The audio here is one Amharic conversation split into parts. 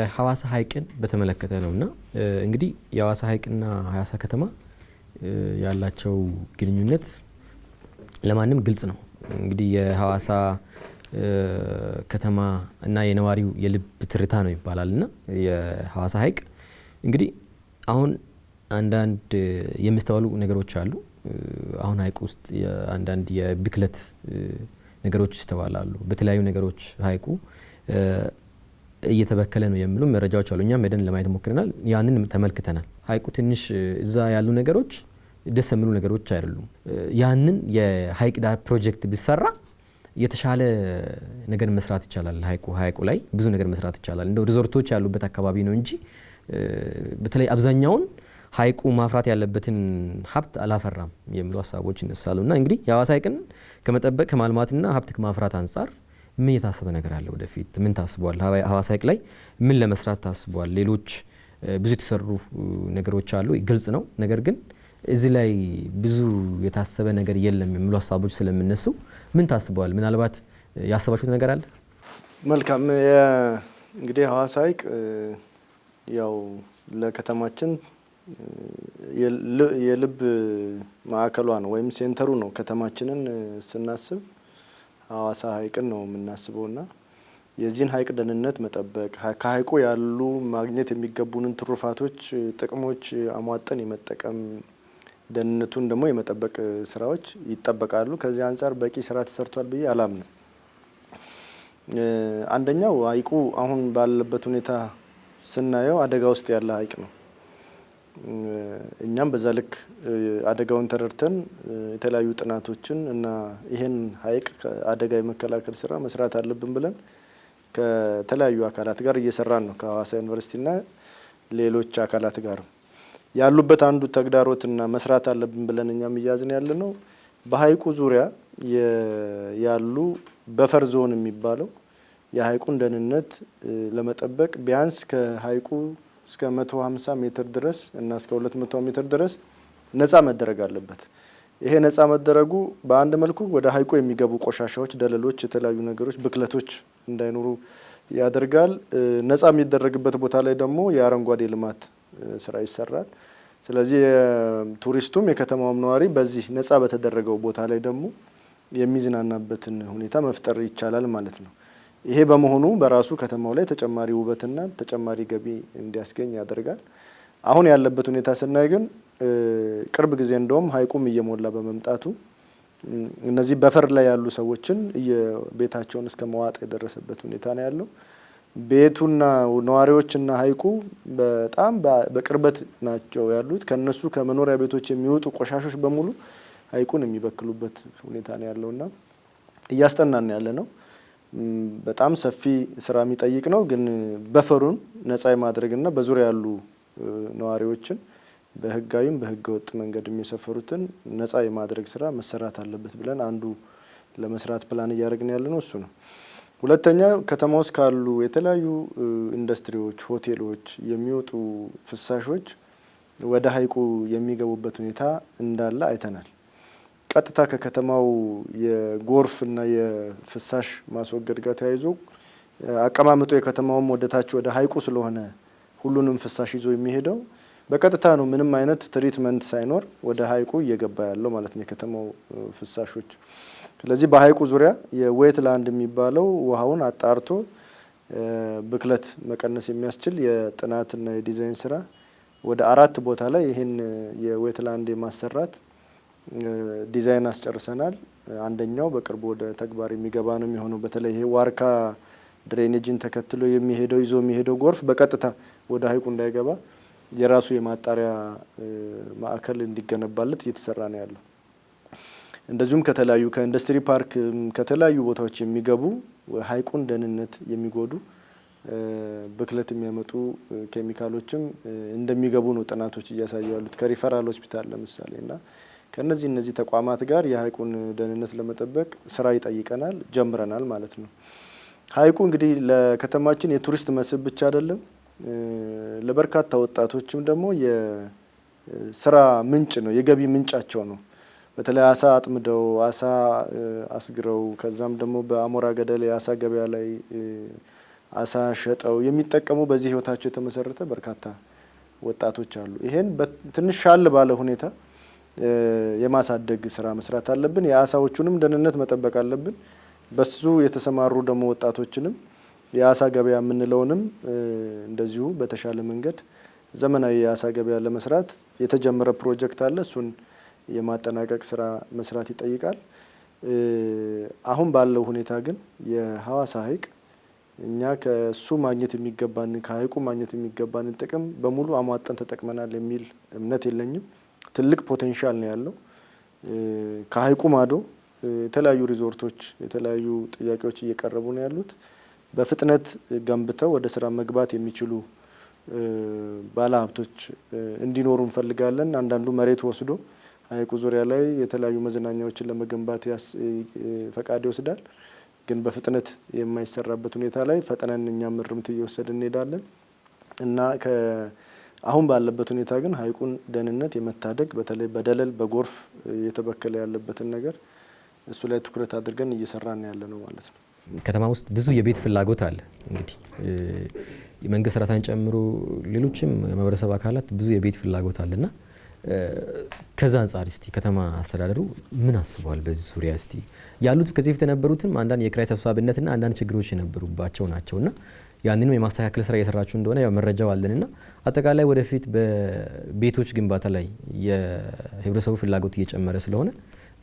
የሐዋሳ ሐይቅን በተመለከተ ነው እና እንግዲህ የሐዋሳ ሐይቅና ሐዋሳ ከተማ ያላቸው ግንኙነት ለማንም ግልጽ ነው። እንግዲህ የሐዋሳ ከተማ እና የነዋሪው የልብ ትርታ ነው ይባላል እና የሐዋሳ ሐይቅ እንግዲህ አሁን አንዳንድ የሚስተዋሉ ነገሮች አሉ። አሁን ሐይቅ ውስጥ አንዳንድ የብክለት ነገሮች ይስተዋላሉ። በተለያዩ ነገሮች ሐይቁ እየተበከለ ነው የሚሉ መረጃዎች አሉ። እኛም ሄደን ለማየት ሞክረናል። ያንን ተመልክተናል። ሐይቁ ትንሽ እዛ ያሉ ነገሮች ደስ የሚሉ ነገሮች አይደሉም። ያንን የሐይቅ ዳር ፕሮጀክት ቢሰራ የተሻለ ነገር መስራት ይቻላል። ሐይቁ ላይ ብዙ ነገር መስራት ይቻላል። እንደው ሪዞርቶች ያሉበት አካባቢ ነው እንጂ በተለይ አብዛኛውን ሐይቁ ማፍራት ያለበትን ሀብት አላፈራም የሚሉ ሀሳቦች ይነሳሉ። እና እንግዲህ የሐዋሳ ሐይቅን ከመጠበቅ፣ ከማልማትና ሀብት ከማፍራት አንጻር ምን የታሰበ ነገር አለ? ወደፊት ምን ታስቧል? ሐዋሳ ሐይቅ ላይ ምን ለመስራት ታስቧል? ሌሎች ብዙ የተሰሩ ነገሮች አሉ፣ ግልጽ ነው። ነገር ግን እዚህ ላይ ብዙ የታሰበ ነገር የለም የሚሉ ሀሳቦች ስለሚነሱ ምን ታስበዋል? ምናልባት ያሰባችሁት ነገር አለ? መልካም። እንግዲህ ሐዋሳ ሐይቅ ያው ለከተማችን የልብ ማዕከሏ ነው ወይም center ኡ ነው። ከተማችንን ስናስብ ሐዋሳ ሐይቅን ነው የምናስበውና የዚህን ሐይቅ ደህንነት መጠበቅ፣ ከሐይቁ ያሉ ማግኘት የሚገቡንን ትሩፋቶች፣ ጥቅሞች አሟጠን የመጠቀም፣ ደህንነቱን ደግሞ የመጠበቅ ስራዎች ይጠበቃሉ። ከዚህ አንጻር በቂ ስራ ተሰርቷል ብዬ አላምንም። አንደኛው ሐይቁ አሁን ባለበት ሁኔታ ስናየው አደጋ ውስጥ ያለ ሐይቅ ነው። እኛም በዛ ልክ አደጋውን ተረድተን የተለያዩ ጥናቶችን እና ይሄን ሐይቅ አደጋ የመከላከል ስራ መስራት አለብን ብለን ከተለያዩ አካላት ጋር እየሰራን ነው። ከሐዋሳ ዩኒቨርሲቲና ሌሎች አካላት ጋር ያሉበት አንዱ ተግዳሮትና መስራት አለብን ብለን እኛም እያዝን ያለ ነው፣ በሐይቁ ዙሪያ ያሉ buffer zone የሚባለው የሐይቁን ደህንነት ለመጠበቅ ቢያንስ ከሐይቁ እስከ 150 ሜትር ድረስ እና እስከ 200 ሜትር ድረስ ነጻ መደረግ አለበት። ይሄ ነጻ መደረጉ በአንድ መልኩ ወደ ሐይቁ የሚገቡ ቆሻሻዎች፣ ደለሎች፣ የተለያዩ ነገሮች፣ ብክለቶች እንዳይኖሩ ያደርጋል። ነጻ የሚደረግበት ቦታ ላይ ደግሞ የአረንጓዴ ልማት ስራ ይሰራል። ስለዚህ ቱሪስቱም የከተማውም ነዋሪ በዚህ ነጻ በተደረገው ቦታ ላይ ደግሞ የሚዝናናበትን ሁኔታ መፍጠር ይቻላል ማለት ነው። ይሄ በመሆኑ በራሱ ከተማው ላይ ተጨማሪ ውበትና ተጨማሪ ገቢ እንዲያስገኝ ያደርጋል። አሁን ያለበት ሁኔታ ስናይ ግን ቅርብ ጊዜ እንደውም ሐይቁም እየሞላ በመምጣቱ እነዚህ buffer ላይ ያሉ ሰዎችን ቤታቸውን እስከ መዋጥ የደረሰበት ሁኔታ ነው ያለው። ቤቱና ነዋሪዎችና ሐይቁ በጣም በቅርበት ናቸው ያሉት። ከነሱ ከመኖሪያ ቤቶች የሚወጡ ቆሻሾች በሙሉ ሐይቁን የሚበክሉበት ሁኔታ ነው ያለውና እያስጠናን ያለ ነው። በጣም ሰፊ ስራ የሚጠይቅ ነው። ግን buffer ኡን ነጻ የማድረግና በዙሪያ ያሉ ነዋሪዎችን በህጋዊም በህገ ወጥ መንገድ የሰፈሩትን ነጻ የማድረግ ስራ መሰራት አለበት ብለን አንዱ ለመስራት ፕላን እያደረግን ያለ ነው እሱ ነው። ሁለተኛ፣ ከተማ ውስጥ ካሉ የተለያዩ ኢንዱስትሪዎች፣ ሆቴሎች የሚወጡ ፍሳሾች ወደ ሐይቁ የሚገቡበት ሁኔታ እንዳለ አይተናል። ቀጥታ ከከተማው የጎርፍና የፍሳሽ ማስወገድ ጋር ተያይዞ አቀማመጡ የከተማውም ወደ ታች ወደ ሐይቁ ስለሆነ ሁሉንም ፍሳሽ ይዞ የሚሄደው በቀጥታ ነው። ምንም አይነት treatment ሳይኖር ወደ ሐይቁ እየገባ ያለው ማለት ነው የከተማው ፍሳሾች። ስለዚህ በሐይቁ ዙሪያ የ wetland የሚባለው ውሃውን አጣርቶ ብክለት መቀነስ የሚያስችል የጥናትና የዲዛይን ስራ ወደ አራት ቦታ ላይ ይህን የ wetland የማሰራት ዲዛይን አስጨርሰናል። አንደኛው በቅርቡ ወደ ተግባር የሚገባ ነው የሚሆነው። በተለይ ይሄ ዋርካ drainage ን ተከትሎ የሚሄደው፣ ይዞ የሚሄደው ጎርፍ በቀጥታ ወደ ሐይቁ እንዳይገባ የራሱ የማጣሪያ ማዕከል እንዲገነባለት እየተሰራ ነው ያለው። እንደዚሁም ከተለያዩ ከኢንዱስትሪ ፓርክ፣ ከተለያዩ ቦታዎች የሚገቡ ሐይቁን ደህንነት የሚጎዱ፣ ብክለት የሚያመጡ ኬሚካሎችም እንደሚገቡ ነው ጥናቶች እያሳዩ ያሉት፣ ከሪፈራል ሆስፒታል ለምሳሌ። እና ከነዚህ እነዚህ ተቋማት ጋር የሐይቁን ደህንነት ለመጠበቅ ስራ ይጠይቀናል፣ ጀምረናል ማለት ነው። ሐይቁ እንግዲህ ለከተማችን የቱሪስት መስህብ ብቻ አይደለም፣ ለበርካታ ወጣቶችም ደግሞ የስራ ምንጭ ነው፣ የገቢ ምንጫቸው ነው። በተለይ አሳ አጥምደው፣ አሳ አስግረው፣ ከዛም ደግሞ በአሞራ ገደል የአሳ ገበያ ላይ አሳ ሸጠው የሚጠቀሙ፣ በዚህ ህይወታቸው የተመሰረተ በርካታ ወጣቶች አሉ። ይሄን ትንሽ ሻል ባለ ሁኔታ የማሳደግ ስራ መስራት አለብን። የአሳዎቹንም ደህንነት መጠበቅ አለብን። በሱ የተሰማሩ ደግሞ ወጣቶችንም የአሳ ገበያ የምንለውንም እንደዚሁ በተሻለ መንገድ ዘመናዊ የአሳ ገበያ ለመስራት የተጀመረ ፕሮጀክት አለ። እሱን የማጠናቀቅ ስራ መስራት ይጠይቃል። አሁን ባለው ሁኔታ ግን የሀዋሳ ሐይቅ እኛ ከሱ ማግኘት የሚገባንን፣ ከሀይቁ ማግኘት የሚገባንን ጥቅም በሙሉ አሟጠን ተጠቅመናል የሚል እምነት የለኝም። ትልቅ potential ነው ያለው። ከሀይቁ ማዶ የተለያዩ ሪዞርቶች፣ የተለያዩ ጥያቄዎች እየቀረቡ ነው ያሉት። በፍጥነት ገንብተው ወደ ስራ መግባት የሚችሉ ባለሀብቶች እንዲኖሩ እንፈልጋለን። አንዳንዱ መሬት ወስዶ ሀይቁ ዙሪያ ላይ የተለያዩ መዝናኛዎችን ለመገንባት ፈቃድ ይወስዳል። ግን በፍጥነት የማይሰራበት ሁኔታ ላይ ፈጥነን እኛም እርምት እየወሰድን እንሄዳለን እና አሁን ባለበት ሁኔታ ግን ሀይቁን ደህንነት የመታደግ፣ በተለይ በደለል በጎርፍ እየተበከለ ያለበትን ነገር እሱ ላይ ትኩረት አድርገን እየሰራን ያለ ነው ማለት ነው። ከተማ ውስጥ ብዙ የቤት ፍላጎት አለ። እንግዲህ የመንግስት ሰራተኛን ጨምሮ ሌሎችም የማህበረሰብ አካላት ብዙ የቤት ፍላጎት አለና ከዛ አንጻር እስቲ ከተማ አስተዳደሩ ምን አስበዋል በዚህ ዙሪያ? እስቲ ያሉት ከዚህ በፊት የነበሩትም አንዳንድ የኪራይ ሰብሳቢነትና አንዳንድ ችግሮች የነበሩባቸው ናቸውና ያንንም የማስተካከል ስራ እየሰራችሁ እንደሆነ ያው መረጃው አለንና አጠቃላይ ወደፊት በቤቶች ግንባታ ላይ የህብረተሰቡ ፍላጎት እየጨመረ ስለሆነ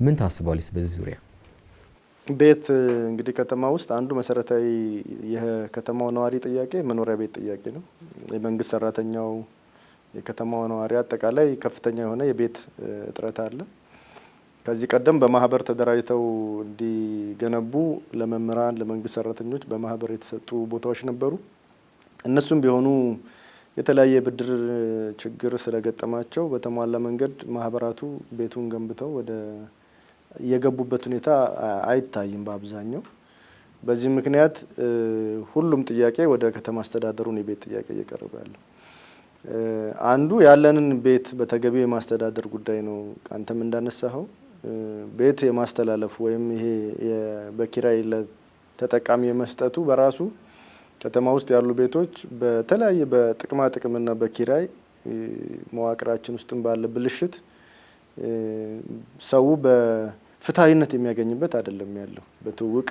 ምን ታስቧልስ በዚህ ዙሪያ? ቤት እንግዲህ ከተማ ውስጥ አንዱ መሰረታዊ የከተማው ነዋሪ ጥያቄ መኖሪያ ቤት ጥያቄ ነው። የመንግስት ሰራተኛው፣ የከተማው ነዋሪ አጠቃላይ ከፍተኛ የሆነ የቤት እጥረት አለ። ከዚህ ቀደም በማህበር ተደራጅተው እንዲገነቡ ለመምህራን፣ ለመንግስት ሰራተኞች በማህበር የተሰጡ ቦታዎች ነበሩ። እነሱም ቢሆኑ የተለያየ የብድር ችግር ስለገጠማቸው በተሟላ መንገድ ማህበራቱ ቤቱን ገንብተው ወደ የገቡበት ሁኔታ አይታይም በአብዛኛው። በዚህ ምክንያት ሁሉም ጥያቄ ወደ ከተማ አስተዳደሩ ነው የቤት ጥያቄ እየቀረበ ያለው። አንዱ ያለንን ቤት በተገቢው የማስተዳደር ጉዳይ ነው። አንተም እንዳነሳኸው ቤት የማስተላለፉ ወይም ይሄ በኪራይ ለተጠቃሚ የመስጠቱ በራሱ ከተማ ውስጥ ያሉ ቤቶች በተለያየ በጥቅማ ጥቅምና በኪራይ መዋቅራችን ውስጥም ባለ ብልሽት ሰው በፍትሃዊነት የሚያገኝበት አይደለም ያለው፣ በትውውቅ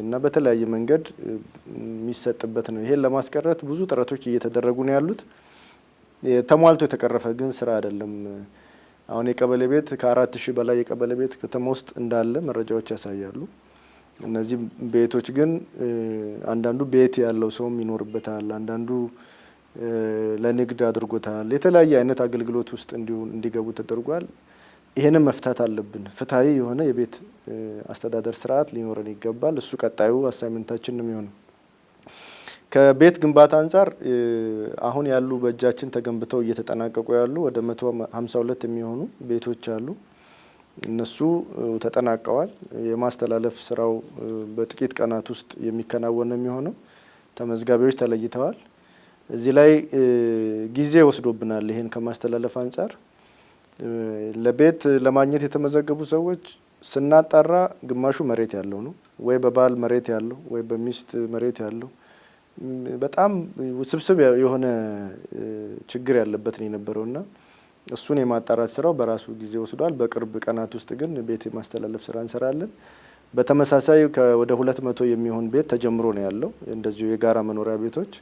እና በተለያየ መንገድ የሚሰጥበት ነው። ይሄን ለማስቀረት ብዙ ጥረቶች እየተደረጉ ነው ያሉት። ተሟልቶ የተቀረፈ ግን ስራ አይደለም። አሁን የቀበሌ ቤት ከ4000 በላይ የቀበሌ ቤት ከተማ ውስጥ እንዳለ መረጃዎች ያሳያሉ። እነዚህ ቤቶች ግን አንዳንዱ ቤት ያለው ሰውም ይኖርበታል፣ አንዳንዱ ለንግድ አድርጎታል። የተለያየ አይነት አገልግሎት ውስጥ እንዲገቡ ተደርጓል። ይሄንን መፍታት አለብን። ፍትሃዊ የሆነ የቤት አስተዳደር ስርዓት ሊኖረን ይገባል። እሱ ቀጣዩ assignment ኣችን ነው የሚሆነው። ከቤት ግንባታ አንጻር አሁን ያሉ በእጃችን ተገንብተው እየተጠናቀቁ ያሉ ወደ 152 የሚሆኑ ቤቶች አሉ። እነሱ ተጠናቀዋል። የማስተላለፍ ስራው በጥቂት ቀናት ውስጥ የሚከናወን ነው የሚሆነው። ተመዝጋቢዎች ተለይተዋል። እዚህ ላይ ጊዜ ወስዶብናል። ይሄን ከማስተላለፍ አንጻር ለቤት ለማግኘት የተመዘገቡ ሰዎች ስናጣራ ግማሹ መሬት ያለው ነው፣ ወይ በባል መሬት ያለው ወይ በሚስት መሬት ያለው፣ በጣም ውስብስብ የሆነ ችግር ያለበት ነው የነበረውና እሱን የማጣራት ስራው በራሱ ጊዜ ወስዷል። በቅርብ ቀናት ውስጥ ግን ቤት የማስተላለፍ ስራ እንሰራለን። በተመሳሳይ ወደ 200 የሚሆን ቤት ተጀምሮ ነው ያለው፣ እንደዚሁ የጋራ መኖሪያ ቤቶች።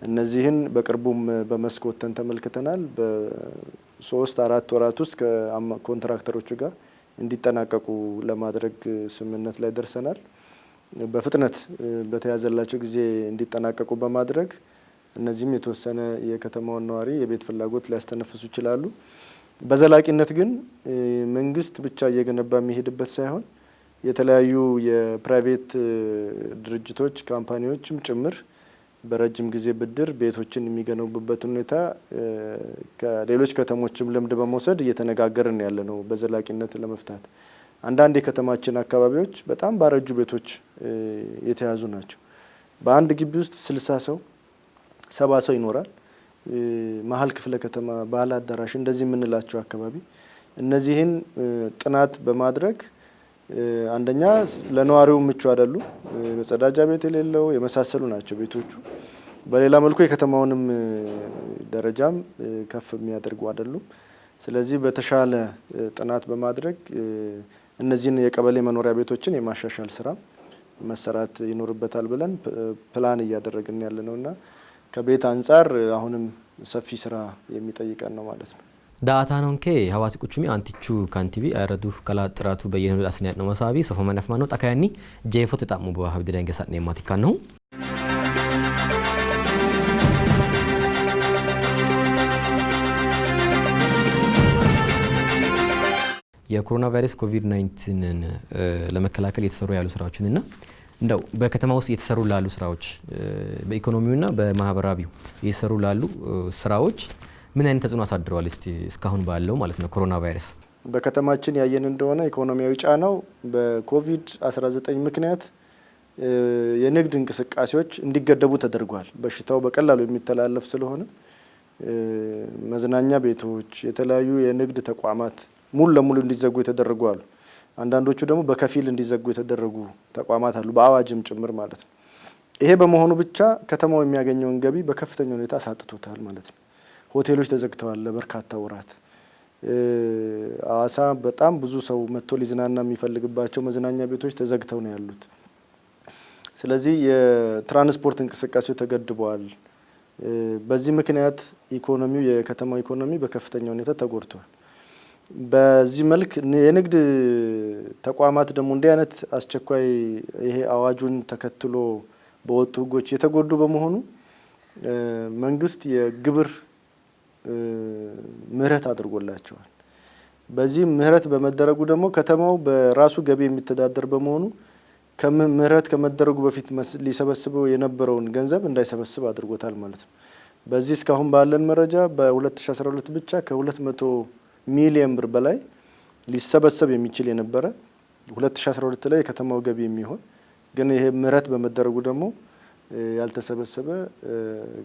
እነዚህን በቅርቡም በመስክ ወጥተን ተመልክተናል። በ3-4 ወራት ውስጥ ከኮንትራክተሮቹ ጋር እንዲጠናቀቁ ለማድረግ ስምምነት ላይ ደርሰናል። በፍጥነት በተያዘላቸው ጊዜ እንዲጠናቀቁ በማድረግ እነዚህም የተወሰነ የከተማውን ነዋሪ የቤት ፍላጎት ሊያስተነፍሱ ይችላሉ። በዘላቂነት ግን መንግስት ብቻ እየገነባ የሚሄድበት ሳይሆን የተለያዩ የ private ድርጅቶች፣ company ዎችም ጭምር በረጅም ጊዜ ብድር ቤቶችን የሚገነቡበት ሁኔታ ከሌሎች ከተሞችም ልምድ በመውሰድ እየተነጋገርን ያለ ነው በዘላቂነት ለመፍታት። አንዳንድ የከተማችን አካባቢዎች በጣም ባረጁ ቤቶች የተያዙ ናቸው። በአንድ ግቢ ውስጥ 60 ሰው፣ 70 ሰው ይኖራል። መሀል ክፍለ ከተማ፣ ባህል አዳራሽ እንደዚህ የምንላቸው አካባቢ እነዚህን ጥናት በማድረግ አንደኛ ለነዋሪው ምቹ አይደሉም፣ መጸዳጃ ቤት የሌለው የመሳሰሉ ናቸው ቤቶቹ። በሌላ መልኩ የከተማውንም ደረጃም ከፍ የሚያደርጉ አይደሉም። ስለዚህ በተሻለ ጥናት በማድረግ እነዚህን የቀበሌ መኖሪያ ቤቶችን የማሻሻል ስራ መሰራት ይኖርበታል ብለን ፕላን እያደረግን ያለ ነውና ከቤት አንጻር አሁንም ሰፊ ስራ የሚጠይቀን ነው ማለት ነው። ዳአታኖንኬ ሀዋሲ ቁቹሚ አንቲቹ ካንቲቢ አይረዱ ከላ ጥራቱ በየኑ ዳስኒያ ነው መሳቢ ሶፎ መነፍማ ነው ጣካያኒ ጄፎ ተጣሙ በሀብድ ዳንገሳት ነው ማቲካን ነው። የኮሮና ቫይረስ ኮቪድ-19ን ለመከላከል የተሰሩ ያሉ ስራዎችንና እንደው በከተማ ውስጥ የተሰሩ ላሉ ስራዎች፣ በኢኮኖሚውና በማህበራዊው የተሰሩ ላሉ ስራዎች ምን አይነት ተጽዕኖ አሳድረዋል? እስቲ እስካሁን ባለው ማለት ነው ኮሮና ቫይረስ። በከተማችን ያየን እንደሆነ ኢኮኖሚያዊ ጫናው በኮቪድ-19 ምክንያት የንግድ እንቅስቃሴዎች እንዲገደቡ ተደርጓል። በሽታው በቀላሉ የሚተላለፍ ስለሆነ መዝናኛ ቤቶች፣ የተለያዩ የንግድ ተቋማት ሙሉ ለሙሉ እንዲዘጉ የተደረጉ አሉ። አንዳንዶቹ ደግሞ በከፊል እንዲዘጉ የተደረጉ ተቋማት አሉ፣ በአዋጅም ጭምር ማለት ነው። ይሄ በመሆኑ ብቻ ከተማው የሚያገኘውን ገቢ በከፍተኛ ሁኔታ አሳጥቶታል ማለት ነው። ሆቴሎች ተዘግተዋል ለበርካታ ወራት። ሀዋሳ በጣም ብዙ ሰው መጥቶ ሊዝናና የሚፈልግባቸው መዝናኛ ቤቶች ተዘግተው ነው ያሉት። ስለዚህ የትራንስፖርት እንቅስቃሴው ተገድበዋል። በዚህ ምክንያት ኢኮኖሚው፣ የከተማው ኢኮኖሚ በከፍተኛ ሁኔታ ተጎድቷል። በዚህ መልክ የንግድ ተቋማት ደግሞ እንዲህ አይነት አስቸኳይ ይሄ አዋጁን ተከትሎ በወጡ ሕጎች የተጎዱ በመሆኑ መንግስት የግብር ምህረት አድርጎላቸዋል። በዚህ ምህረት በመደረጉ ደግሞ ከተማው በራሱ ገቢ የሚተዳደር በመሆኑ ምህረት ከመደረጉ በፊት ሊሰበስበው የነበረውን ገንዘብ እንዳይሰበስብ አድርጎታል ማለት ነው። በዚህ እስካሁን ባለን መረጃ በ2012 ብቻ ከ200 ሚሊዮን ብር በላይ ሊሰበሰብ የሚችል የነበረ፣ 2012 ላይ የከተማው ገቢ የሚሆን፣ ግን ይሄ ምህረት በመደረጉ ደግሞ ያልተሰበሰበ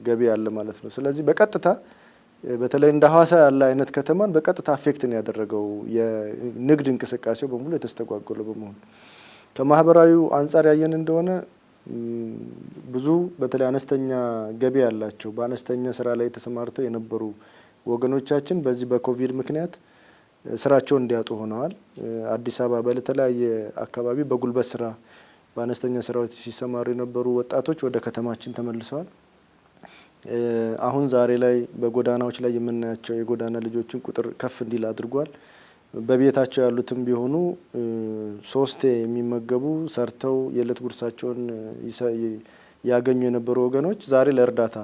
ገቢ አለ ማለት ነው። ስለዚህ በቀጥታ በተለይ እንደ ሀዋሳ ያለ አይነት ከተማን በቀጥታ affect ነው ያደረገው፣ የንግድ እንቅስቃሴው በሙሉ የተስተጓጎለ በመሆኑ። ከማህበራዊው አንጻር ያየን እንደሆነ ብዙ በተለይ አነስተኛ ገቢ ያላቸው፣ በአነስተኛ ስራ ላይ ተሰማርተው የነበሩ ወገኖቻችን በዚህ በኮቪድ ምክንያት ስራቸውን እንዲያጡ ሆነዋል። አዲስ አበባ በተለያየ አካባቢ በጉልበት ስራ፣ በአነስተኛ ስራዎች ሲሰማሩ የነበሩ ወጣቶች ወደ ከተማችን ተመልሰዋል። አሁን ዛሬ ላይ በጎዳናዎች ላይ የምናያቸው የጎዳና ልጆችን ቁጥር ከፍ እንዲል አድርጓል። በቤታቸው ያሉትም ቢሆኑ ሶስቴ የሚመገቡ፣ ሰርተው የእለት ጉርሳቸውን ያገኙ የነበሩ ወገኖች ዛሬ ለእርዳታ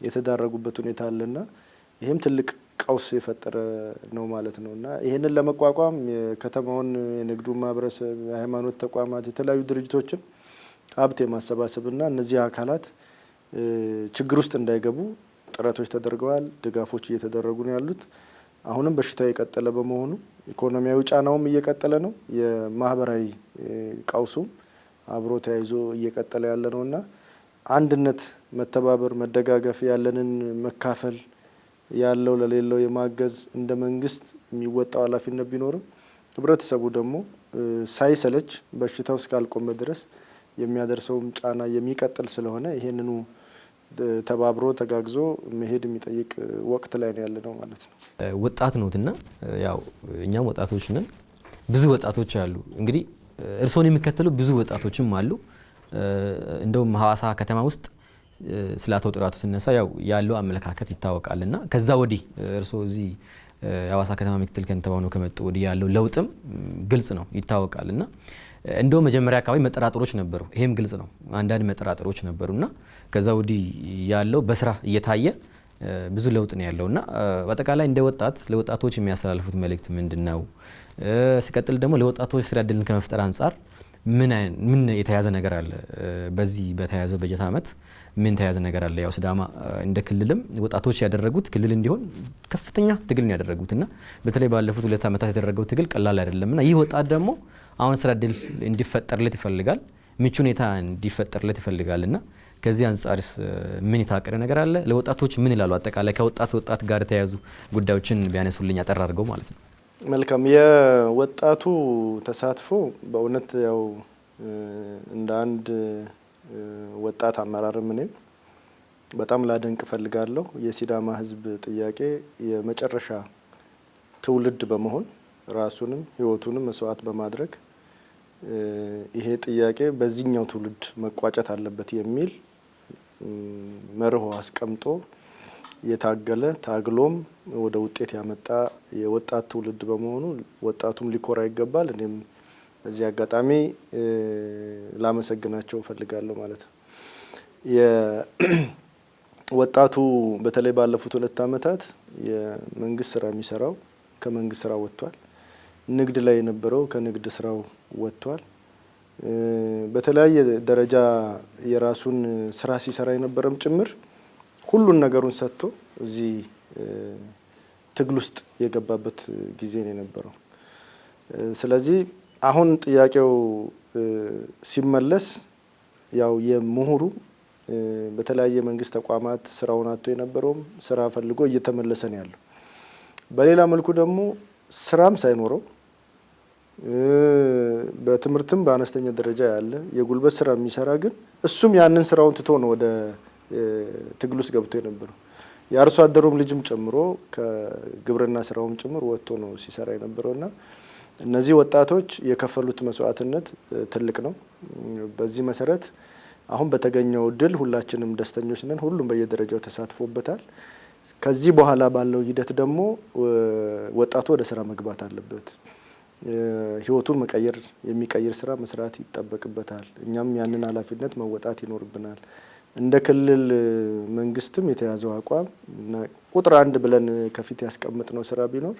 የተዳረጉበት ሁኔታ አለና ይህም ትልቅ ቀውስ የፈጠረ ነው ማለት ነው። እና ይህንን ለመቋቋም የከተማውን የንግዱ ማህበረሰብ፣ የሃይማኖት ተቋማት፣ የተለያዩ ድርጅቶችን ሀብት የማሰባሰብና እነዚህ አካላት ችግር ውስጥ እንዳይገቡ ጥረቶች ተደርገዋል። ድጋፎች እየተደረጉ ነው ያሉት። አሁንም በሽታው የቀጠለ በመሆኑ ኢኮኖሚያዊ ጫናውም እየቀጠለ ነው። የማህበራዊ ቀውሱም አብሮ ተያይዞ እየቀጠለ ያለ ነው እና አንድነት፣ መተባበር፣ መደጋገፍ፣ ያለንን መካፈል፣ ያለው ለሌለው የማገዝ እንደ መንግስት የሚወጣው ኃላፊነት ቢኖርም ህብረተሰቡ ደግሞ ሳይሰለች በሽታው እስካልቆመ ድረስ የሚያደርሰውም ጫና የሚቀጥል ስለሆነ ይሄንኑ ተባብሮ ተጋግዞ መሄድ የሚጠይቅ ወቅት ላይ ነው ያለ ነው ማለት ነው። ወጣት ነዎትና ያው እኛም ወጣቶች ነን። ብዙ ወጣቶች አሉ። እንግዲህ እርስዎን የሚከተሉ ብዙ ወጣቶችም አሉ። እንደውም ሀዋሳ ከተማ ውስጥ ስለ አቶ ጥራቱ ሲነሳ ያው ያለው አመለካከት ይታወቃልና ከዛ ወዲህ እርስዎ እዚህ የሀዋሳ ከተማ ምክትል ከንቲባ ሆነው ከመጡ ወዲህ ያለው ለውጥም ግልጽ ነው፣ ይታወቃልና እንደው መጀመሪያ አካባቢ መጠራጠሮች ነበሩ። ይሄም ግልጽ ነው። አንዳንድ መጠራጠሮች ነበሩና ከዛ ወዲህ ያለው በስራ እየታየ ብዙ ለውጥ ነው ያለውና በአጠቃላይ እንደ ወጣት ለወጣቶች የሚያስተላልፉት መልእክት ምንድን ነው? ሲቀጥል ደግሞ ለወጣቶች ስራ እድልን ከመፍጠር አንጻር ምን የተያዘ ነገር አለ? በዚህ በተያዘው በጀት ዓመት ምን ተያዘ ነገር አለ? ያው ሲዳማ እንደ ክልልም ወጣቶች ያደረጉት ክልል እንዲሆን ከፍተኛ ትግል ነው ያደረጉት እና በተለይ ባለፉት 2 ዓመታት የተደረገው ትግል ቀላል አይደለምና ይህ ወጣት ደግሞ አሁን ስራ እድል እንዲፈጠርለት ይፈልጋል፣ ምቹ ሁኔታ እንዲፈጠርለት ይፈልጋልና ከዚህ አንጻርስ ምን የታቀደ ነገር አለ? ለወጣቶች ምን ይላሉ? አጠቃላይ ከወጣት ወጣት ጋር የተያያዙ ጉዳዮችን ቢያነሱልኝ አጠር አድርገው ማለት ነው። መልካም። የወጣቱ ተሳትፎ በእውነት ያው እንደ አንድ ወጣት አመራርም እኔም በጣም ላደንቅ እፈልጋለሁ። የሲዳማ ሕዝብ ጥያቄ የመጨረሻ ትውልድ በመሆን ራሱንም ሕይወቱንም መስዋዕት በማድረግ ይሄ ጥያቄ በዚህኛው ትውልድ መቋጨት አለበት የሚል መርሆ አስቀምጦ የታገለ፣ ታግሎም ወደ ውጤት ያመጣ የወጣት ትውልድ በመሆኑ ወጣቱም ሊኮራ ይገባል። እኔም በዚህ አጋጣሚ ላመሰግናቸው እፈልጋለሁ ማለት ነው። ወጣቱ በተለይ ባለፉት 2 ዓመታት የመንግስት ስራ የሚሰራው ከመንግስት ስራ ወጥቷል። ንግድ ላይ የነበረው ከንግድ ስራው ወጥቷል። በተለያየ ደረጃ የራሱን ስራ ሲሰራ የነበረም ጭምር ሁሉን ነገሩን ሰጥቶ እዚህ ትግል ውስጥ የገባበት ጊዜ ነው የነበረው። ስለዚህ አሁን ጥያቄው ሲመለስ ያው የምሁሩ፣ በተለያየ መንግስት ተቋማት ስራውን አጥቶ የነበረውም ስራ ፈልጎ እየተመለሰ ነው ያለው። በሌላ መልኩ ደግሞ ስራም ሳይኖረው፣ በትምህርትም በአነስተኛ ደረጃ ያለ፣ የጉልበት ስራ የሚሰራ ግን እሱም ያንን ስራውን ትቶ ነው ወደ ትግል ውስጥ ገብቶ የነበረው። የአርሶ አደሩም ልጅም ጨምሮ ከግብርና ስራውም ጭምር ወጥቶ ነው ሲሰራ የነበረውና እነዚህ ወጣቶች የከፈሉት መስዋዕትነት ትልቅ ነው። በዚህ መሰረት አሁን በተገኘው ድል ሁላችንም ደስተኞች ነን። ሁሉም በየደረጃው ተሳትፎበታል። ከዚህ በኋላ ባለው ሂደት ደግሞ ወጣቱ ወደ ስራ መግባት አለበት። ህይወቱን መቀየር የሚቀይር ስራ መስራት ይጠበቅበታል። እኛም ያንን ኃላፊነት መወጣት ይኖርብናል። እንደ ክልል መንግስትም የተያዘው አቋም እና ቁጥር አንድ ብለን ከፊት ያስቀመጥነው ስራ ቢኖር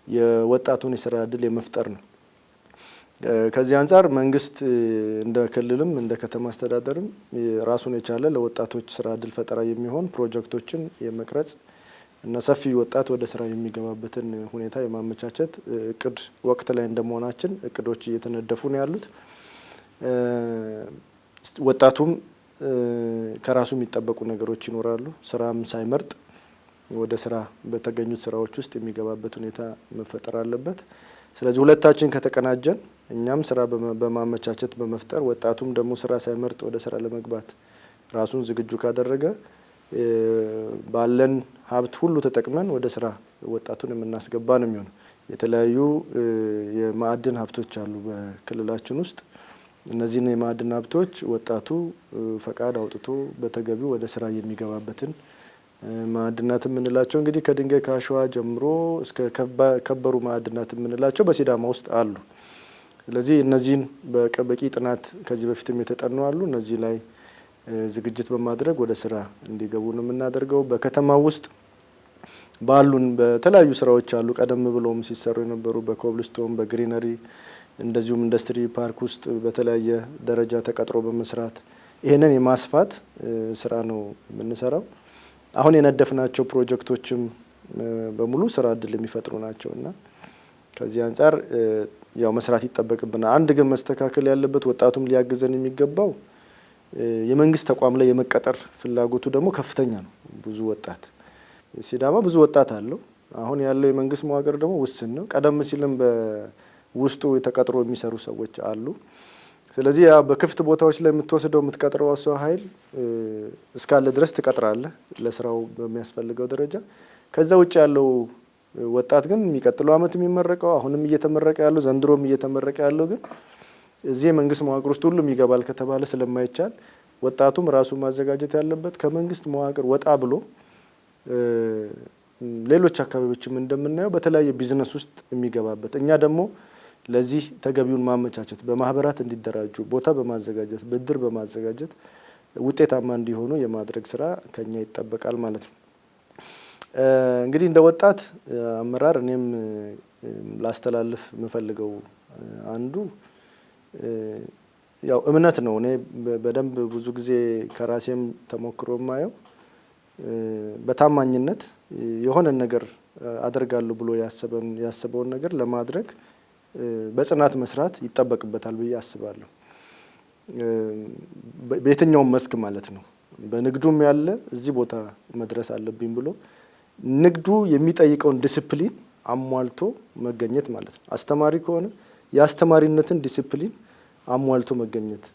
የወጣቱን የስራ እድል የመፍጠር ነው። ከዚህ አንጻር መንግስት እንደ ክልልም እንደ ከተማ አስተዳደርም ራሱን የቻለ ለወጣቶች ስራ እድል ፈጠራ የሚሆን ፕሮጀክቶችን የመቅረጽ እና ሰፊ ወጣት ወደ ስራ የሚገባበትን ሁኔታ የማመቻቸት እቅድ ወቅት ላይ እንደመሆናችን እቅዶች እየተነደፉ ነው ያሉት። ወጣቱም ከራሱ የሚጠበቁ ነገሮች ይኖራሉ። ስራም ሳይመርጥ ወደ ስራ በተገኙት ስራዎች ውስጥ የሚገባበት ሁኔታ መፈጠር አለበት። ስለዚህ ሁለታችን ከተቀናጀን፣ እኛም ስራ በማመቻቸት በመፍጠር፣ ወጣቱም ደግሞ ስራ ሳይመርጥ ወደ ስራ ለመግባት ራሱን ዝግጁ ካደረገ፣ ባለን ሀብት ሁሉ ተጠቅመን ወደ ስራ ወጣቱን የምናስገባ ነው የሚሆነው። የተለያዩ የማዕድን ሀብቶች አሉ በክልላችን ውስጥ። እነዚህን የማዕድን ሀብቶች ወጣቱ ፈቃድ አውጥቶ በተገቢው ወደ ስራ የሚገባበትን፣ ማዕድናት የምንላቸው እንግዲህ ከድንጋይ ከአሸዋ ጀምሮ እስከ ከበሩ ማዕድናት የምንላቸው በሲዳማ ውስጥ አሉ። ስለዚህ እነዚህን በቂ ጥናት ከዚህ በፊትም የተጠኑ አሉ። እነዚህ ላይ ዝግጅት በማድረግ ወደ ስራ እንዲገቡ ነው የምናደርገው። በከተማ ውስጥ ባሉን በተለያዩ ስራዎች አሉ። ቀደም ብሎም ሲሰሩ የነበሩ በኮብልስቶን፣ በ greenery፣ እንደዚሁም ኢንዱስትሪ ፓርክ ውስጥ በተለያየ ደረጃ ተቀጥሮ በመስራት ይህንን የማስፋት ስራ ነው የምንሰራው። አሁን የነደፍናቸው ፕሮጀክቶችም በሙሉ ስራ እድል የሚፈጥሩ ናቸው እና ከዚህ አንጻር ያው መስራት ይጠበቅብናል። አንድ ግን መስተካከል ያለበት፣ ወጣቱም ሊያግዘን የሚገባው፣ የመንግስት ተቋም ላይ የመቀጠር ፍላጎቱ ደግሞ ከፍተኛ ነው። ብዙ ወጣት፣ ሲዳማ ብዙ ወጣት አለው። አሁን ያለው የመንግስት መዋቅር ደግሞ ውስን ነው። ቀደም ሲልም በውስጡ ተቀጥሮ የሚሰሩ ሰዎች አሉ። ስለዚህ ያ በክፍት ቦታዎች ላይ የምትወስደው የምትቀጥረው ሰው ኃይል እስካለ ድረስ ትቀጥራለህ ለስራው በሚያስፈልገው ደረጃ። ከዛ ውጭ ያለው ወጣት ግን የሚቀጥለው አመት የሚመረቀው፣ አሁንም እየተመረቀ ያለው፣ ዘንድሮም እየተመረቀ ያለው ግን እዚህ የመንግስት መዋቅር ውስጥ ሁሉም ይገባል ከተባለ ስለማይቻል ወጣቱም ራሱ ማዘጋጀት ያለበት ከመንግስት መዋቅር ወጣ ብሎ ሌሎች አካባቢዎችም እንደምናየው በተለያየ ቢዝነስ ውስጥ የሚገባበት፣ እኛ ደግሞ ለዚህ ተገቢውን ማመቻቸት፣ በማህበራት እንዲደራጁ ቦታ በማዘጋጀት፣ ብድር በማዘጋጀት ውጤታማ እንዲሆኑ የማድረግ ስራ ከኛ ይጠበቃል ማለት ነው። እንግዲህ እንደ ወጣት አመራር እኔም ላስተላልፍ የምፈልገው አንዱ ያው እምነት ነው። እኔ በደንብ ብዙ ጊዜ ከራሴም ተሞክሮ የማየው በታማኝነት የሆነን ነገር አደርጋለሁ ብሎ ያሰበውን ነገር ለማድረግ በጽናት መስራት ይጠበቅበታል ብዬ አስባለሁ። በየትኛውም መስክ ማለት ነው። በንግዱም ያለ እዚህ ቦታ መድረስ አለብኝ ብሎ ንግዱ የሚጠይቀውን ዲስፕሊን አሟልቶ መገኘት ማለት ነው። አስተማሪ ከሆነ የአስተማሪነትን ዲሲፕሊን አሟልቶ መገኘት፣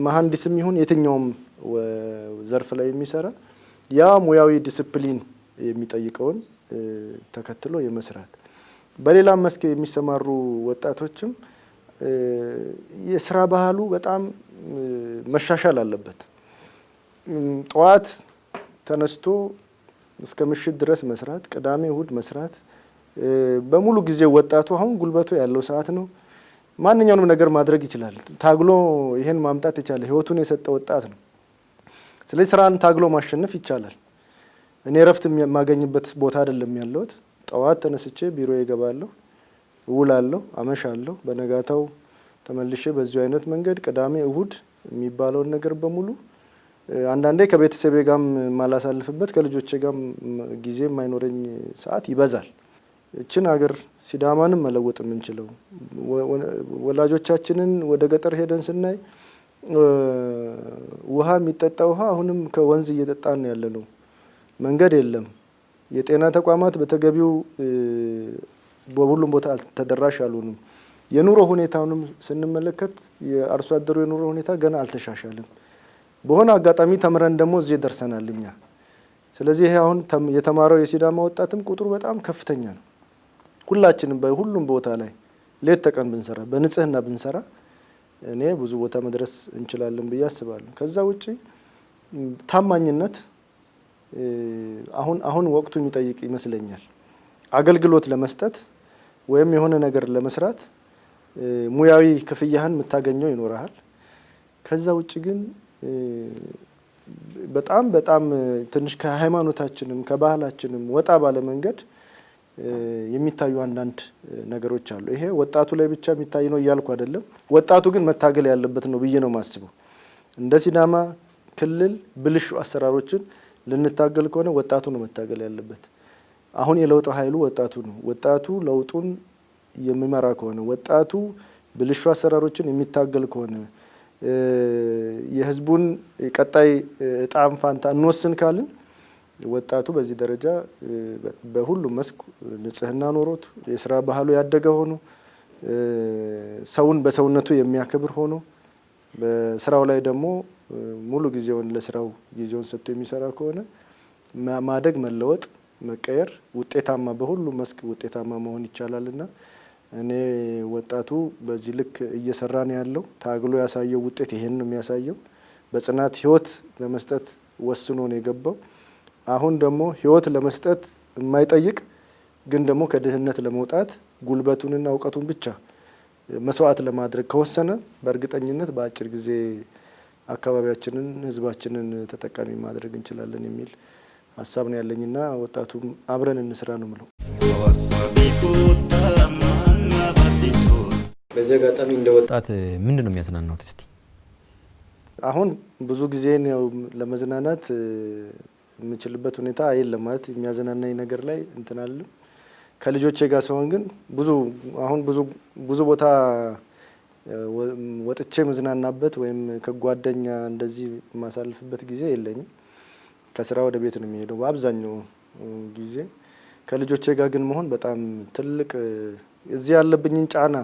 መሀንዲስም ይሁን የትኛውም ዘርፍ ላይ የሚሰራ ያ ሙያዊ ዲሲፕሊን የሚጠይቀውን ተከትሎ የመስራት፣ በሌላም መስክ የሚሰማሩ ወጣቶችም የስራ ባህሉ በጣም መሻሻል አለበት። ጠዋት ተነስቶ እስከ ምሽት ድረስ መስራት፣ ቅዳሜ እሁድ መስራት፣ በሙሉ ጊዜ ወጣቱ አሁን ጉልበቱ ያለው ሰዓት ነው። ማንኛውንም ነገር ማድረግ ይችላል። ታግሎ ይሄን ማምጣት የቻለ፣ ህይወቱን የሰጠ ወጣት ነው። ስለዚህ ስራን ታግሎ ማሸነፍ ይቻላል። እኔ እረፍት የማገኝበት ቦታ አይደለም ያለሁት። ጠዋት ተነስቼ ቢሮ እገባለሁ፣ እውላለሁ፣ አመሻለሁ። በነጋታው ተመልሼ በዚሁ አይነት መንገድ ቅዳሜ እሁድ የሚባለውን ነገር በሙሉ አንዳንዴ ከቤተሰቤ ጋርም የማላሳልፍበት፣ ከልጆቼ ጋርም ጊዜ የማይኖረኝ ሰዓት ይበዛል። እችን ሀገር ሲዳማንም መለወጥ የምንችለው፣ ወላጆቻችንን ወደ ገጠር ሄደን ስናይ ውሃ፣ የሚጠጣ ውሃ አሁንም ከወንዝ እየጠጣን ያለ ነው። መንገድ የለም። የጤና ተቋማት በተገቢው በሁሉም ቦታ ተደራሽ አልሆኑም። የኑሮ ሁኔታውንም ስንመለከት የአርሶ አደሩ የኑሮ ሁኔታ ገና አልተሻሻልም። በሆነ አጋጣሚ ተምረን ደግሞ እዚህ ደርሰናል እኛ። ስለዚህ ይሄ አሁን የተማረው የሲዳማ ወጣትም ቁጥሩ በጣም ከፍተኛ ነው። ሁላችንም በሁሉም ቦታ ላይ ሌት ተቀን ብንሰራ፣ በንጽህና ብንሰራ እኔ ብዙ ቦታ መድረስ እንችላለን ብዬ አስባለሁ። ከዛ ውጪ ታማኝነት አሁን አሁን ወቅቱ የሚጠይቅ ይመስለኛል። አገልግሎት ለመስጠት ወይም የሆነ ነገር ለመስራት ሙያዊ ክፍያህን የምታገኘው ይኖርሃል። ከዛ ውጭ ግን በጣም በጣም ትንሽ ከሃይማኖታችንም ከባህላችንም ወጣ ባለ መንገድ የሚታዩ አንዳንድ ነገሮች አሉ። ይሄ ወጣቱ ላይ ብቻ የሚታይ ነው እያልኩ አይደለም። ወጣቱ ግን መታገል ያለበት ነው ብዬ ነው የማስበው። እንደ ሲዳማ ክልል ብልሹ አሰራሮችን ልንታገል ከሆነ ወጣቱ ነው መታገል ያለበት። አሁን የለውጥ ኃይሉ ወጣቱ ነው። ወጣቱ ለውጡን የሚመራ ከሆነ፣ ወጣቱ ብልሹ አሰራሮችን የሚታገል ከሆነ፣ የህዝቡን ቀጣይ እጣ ፋንታ እንወስን ካልን ወጣቱ በዚህ ደረጃ በሁሉም መስክ ንጽህና ኖሮት፣ የስራ ባህሉ ያደገ ሆኖ፣ ሰውን በሰውነቱ የሚያከብር ሆኖ፣ በስራው ላይ ደግሞ ሙሉ ጊዜውን ለስራው ጊዜውን ሰጥቶ የሚሰራ ከሆነ ማደግ፣ መለወጥ፣ መቀየር፣ ውጤታማ በሁሉም መስክ ውጤታማ መሆን ይቻላልና እኔ ወጣቱ በዚህ ልክ እየሰራ ነው ያለው። ታግሎ ያሳየው ውጤት ይሄን ነው የሚያሳየው። በጽናት ህይወት ለመስጠት ወስኖ ነው የገባው። አሁን ደግሞ ህይወት ለመስጠት የማይጠይቅ ግን ደግሞ ከድህነት ለመውጣት ጉልበቱንና እውቀቱን ብቻ መስዋዕት ለማድረግ ከወሰነ በእርግጠኝነት በአጭር ጊዜ አካባቢያችንን፣ ህዝባችንን ተጠቃሚ ማድረግ እንችላለን የሚል ሀሳብ ነው ያለኝና ወጣቱም አብረን እንስራ ነው ምለው። በዚህ አጋጣሚ እንደ ወጣት ምንድን ነው የሚያዝናናው እስቲ? አሁን ብዙ ጊዜን ያው ለመዝናናት የምችልበት ሁኔታ የለም። ማለት የሚያዝናናኝ ነገር ላይ እንትን አልልም። ከልጆቼ ጋር ሲሆን ግን ብዙ አሁን ብዙ ብዙ ቦታ ወጥቼ መዝናናበት ወይም ከጓደኛ እንደዚህ የማሳልፍበት ጊዜ የለኝም። ከስራ ወደ ቤት ነው የሚሄደው በአብዛኛው ጊዜ። ከልጆቼ ጋር ግን መሆን በጣም ትልቅ፣ እዚህ ያለብኝን ጫና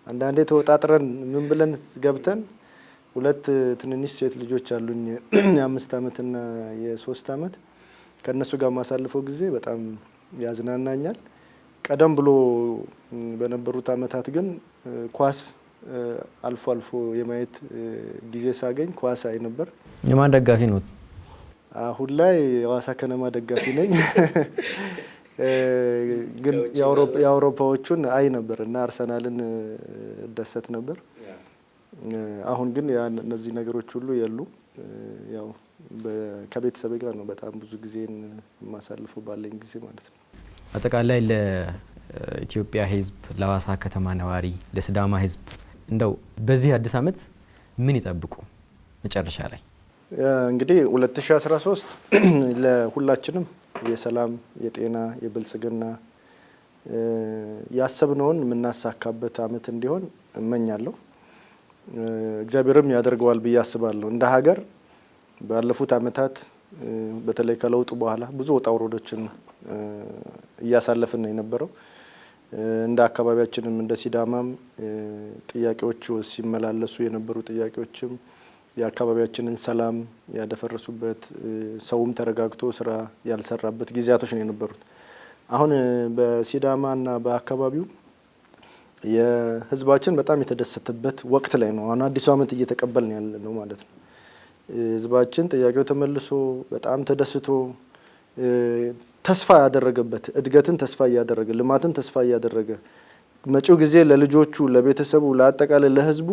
አንዳንዴ ተወጣጥረን ምን ብለን ገብተን፣ ሁለት ትንንሽ ሴት ልጆች አሉኝ፣ የ5 አመትና የ3 አመት፣ ከእነሱ ጋር የማሳልፈው ጊዜ በጣም ያዝናናኛል። ቀደም ብሎ በነበሩት አመታት ግን ኳስ አልፎ አልፎ የማየት ጊዜ ሳገኝ ኳስ አይ ነበር። የማን ደጋፊ ኖት? አሁን ላይ የሀዋሳ ከነማ ደጋፊ ነኝ። ግን የአውሮፓዎቹን አይ ነበር እና አርሰናልን እደሰት ነበር። አሁን ግን እነዚህ ነገሮች ሁሉ የሉ። ያው ከቤተሰቤ ጋር ነው በጣም ብዙ ጊዜን የማሳልፈው ባለኝ ጊዜ ማለት ነው። አጠቃላይ ለኢትዮጵያ ሕዝብ፣ ለሀዋሳ ከተማ ነዋሪ፣ ለሲዳማ ሕዝብ እንደው በዚህ አዲስ ዓመት ምን ይጠብቁ? መጨረሻ ላይ። እንግዲህ 2013 ለሁላችንም የሰላም፣ የጤና፣ የብልጽግና፣ ያሰብነውን የምናሳካበት አመት እንዲሆን እመኛለሁ። እግዚአብሔርም ያደርገዋል ብዬ አስባለሁ። እንደ ሀገር ባለፉት አመታት በተለይ ከለውጡ በኋላ ብዙ ውጣ ውረዶችን እያሳለፍን ነው የነበረው። እንደ አካባቢያችንም እንደ ሲዳማም ጥያቄዎቹ ሲመላለሱ የነበሩ ጥያቄዎችም የአካባቢያችንን ሰላም ያደፈረሱበት፣ ሰውም ተረጋግቶ ስራ ያልሰራበት ጊዜያቶች ነው የነበሩት። አሁን በሲዳማና በአካባቢው የህዝባችን በጣም የተደሰተበት ወቅት ላይ ነው። አሁን አዲሱ ዓመት እየተቀበልን ያለ ነው ማለት ነው። ህዝባችን ጥያቄው ተመልሶ በጣም ተደስቶ ተስፋ ያደረገበት፣ እድገትን ተስፋ እያደረገ፣ ልማትን ተስፋ እያደረገ፣ መጪው ጊዜ ለልጆቹ፣ ለቤተሰቡ፣ ለአጠቃላይ ለህዝቡ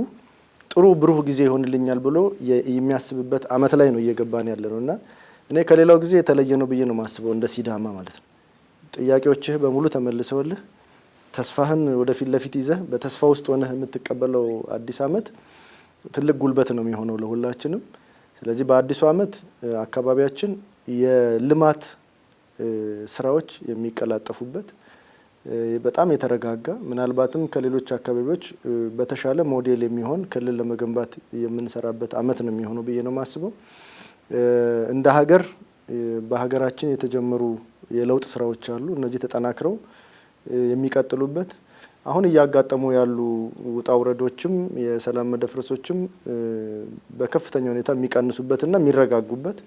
ጥሩ ብሩህ ጊዜ ይሆንልኛል ብሎ የሚያስብበት አመት ላይ ነው እየገባን ያለ ነው እና እኔ ከሌላው ጊዜ የተለየ ነው ብዬ ነው የማስበው እንደ ሲዳማ ማለት ነው። ጥያቄዎችህ በሙሉ ተመልሰውልህ ተስፋህን ወደፊት ለፊት ይዘህ በተስፋ ውስጥ ሆነህ የምትቀበለው አዲስ አመት ትልቅ ጉልበት ነው የሚሆነው ለሁላችንም። ስለዚህ በአዲሱ አመት አካባቢያችን የልማት ስራዎች የሚቀላጠፉበት፣ በጣም የተረጋጋ፣ ምናልባትም ከሌሎች አካባቢዎች በተሻለ ሞዴል የሚሆን ክልል ለመገንባት የምንሰራበት አመት ነው የሚሆነው ብዬ ነው የማስበው። እንደ ሀገር በሀገራችን የተጀመሩ የለውጥ ስራዎች አሉ። እነዚህ ተጠናክረው የሚቀጥሉበት፣ አሁን እያጋጠሙ ያሉ ውጣ ውረዶችም የሰላም መደፍረሶችም በከፍተኛ ሁኔታ የሚቀንሱበትና የሚረጋጉበት፣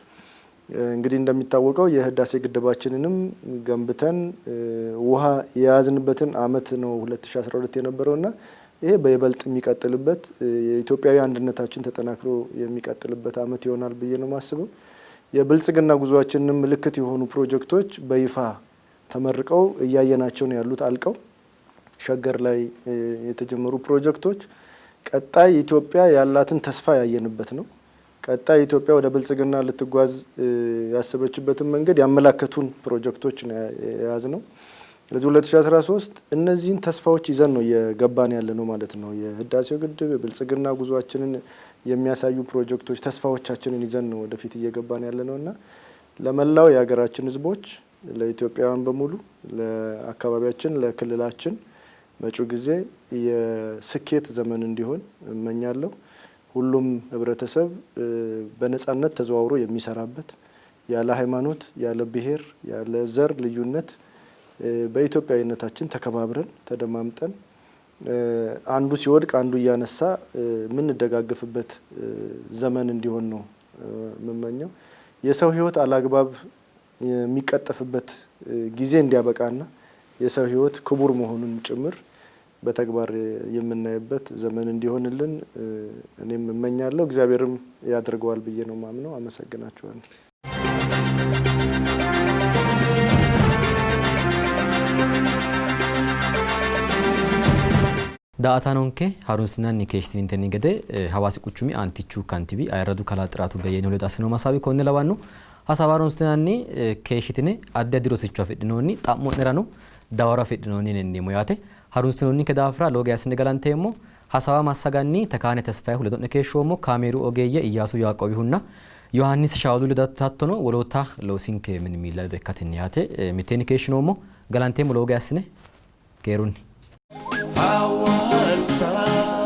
እንግዲህ እንደሚታወቀው የህዳሴ ግድባችንንም ገንብተን ውሃ የያዝንበትን አመት ነው 2012 የነበረውና ይሄ በይበልጥ የሚቀጥልበት፣ የኢትዮጵያዊ አንድነታችን ተጠናክሮ የሚቀጥልበት አመት ይሆናል ብዬ ነው የማስበው። የብልጽግና ጉዟችንን ምልክት የሆኑ ፕሮጀክቶች በይፋ ተመርቀው እያየናቸው ነው ያሉት፣ አልቀው ሸገር ላይ የተጀመሩ ፕሮጀክቶች ቀጣይ ኢትዮጵያ ያላትን ተስፋ ያየንበት ነው። ቀጣይ ኢትዮጵያ ወደ ብልጽግና ልትጓዝ ያሰበችበትን መንገድ ያመላከቱን ፕሮጀክቶች ነው የያዝነው። ስለዚህ 2013 እነዚህን ተስፋዎች ይዘን ነው እየገባን ያለ ነው ማለት ነው። የህዳሴው ግድብ፣ የብልጽግና ጉዟችንን የሚያሳዩ ፕሮጀክቶች ተስፋዎቻችንን ይዘን ነው ወደፊት እየገባን ያለ ነው እና ለመላው የሀገራችን ህዝቦች፣ ለኢትዮጵያውያን በሙሉ፣ ለአካባቢያችን፣ ለክልላችን መጪው ጊዜ የስኬት ዘመን እንዲሆን እመኛለሁ። ሁሉም ህብረተሰብ በነጻነት ተዘዋውሮ የሚሰራበት፣ ያለ ሃይማኖት፣ ያለ ብሔር፣ ያለ ዘር ልዩነት በኢትዮጵያዊነታችን ተከባብረን ተደማምጠን አንዱ ሲወድቅ አንዱ እያነሳ የምንደጋገፍበት ዘመን እንዲሆን ነው የምመኘው። የሰው ህይወት አላግባብ የሚቀጠፍበት ጊዜ እንዲያበቃና የሰው ህይወት ክቡር መሆኑን ጭምር በተግባር የምናይበት ዘመን እንዲሆንልን እኔም እመኛለሁ። እግዚአብሔርም ያደርገዋል ብዬ ነው ማምነው። አመሰግናችኋለሁ። Daa''ataanonke harunsinanni keeshshitinitenni gede Hawaasi quchumi aantichu kantiibi ayirradu kalaa Xiraatu Beyyene ledo assinoommo hasaawi konne lawanno. Hasaawa harunsinanni keeshshitine addi addi rosicho afidhinoonni, xa'mo'nerano dawaro afidhinoonni yineemmo yaate. Harunsinoonninke daafira lowo geeshsha assine galanteemmo. Hasaawa massaganni Tekaane Tesfayehu ledo'ne keeshshoommo. Kaameeru ogeeyye Iyyaasu Yaaqoobihunna Yohaannis Shaawulu ledo hattono woloota loosinke mini miilla ledo ikkatenni yaate mitteenni keeshshinoommo. Galanteemmo lowo geeshsha assine keerunni. Hawassa.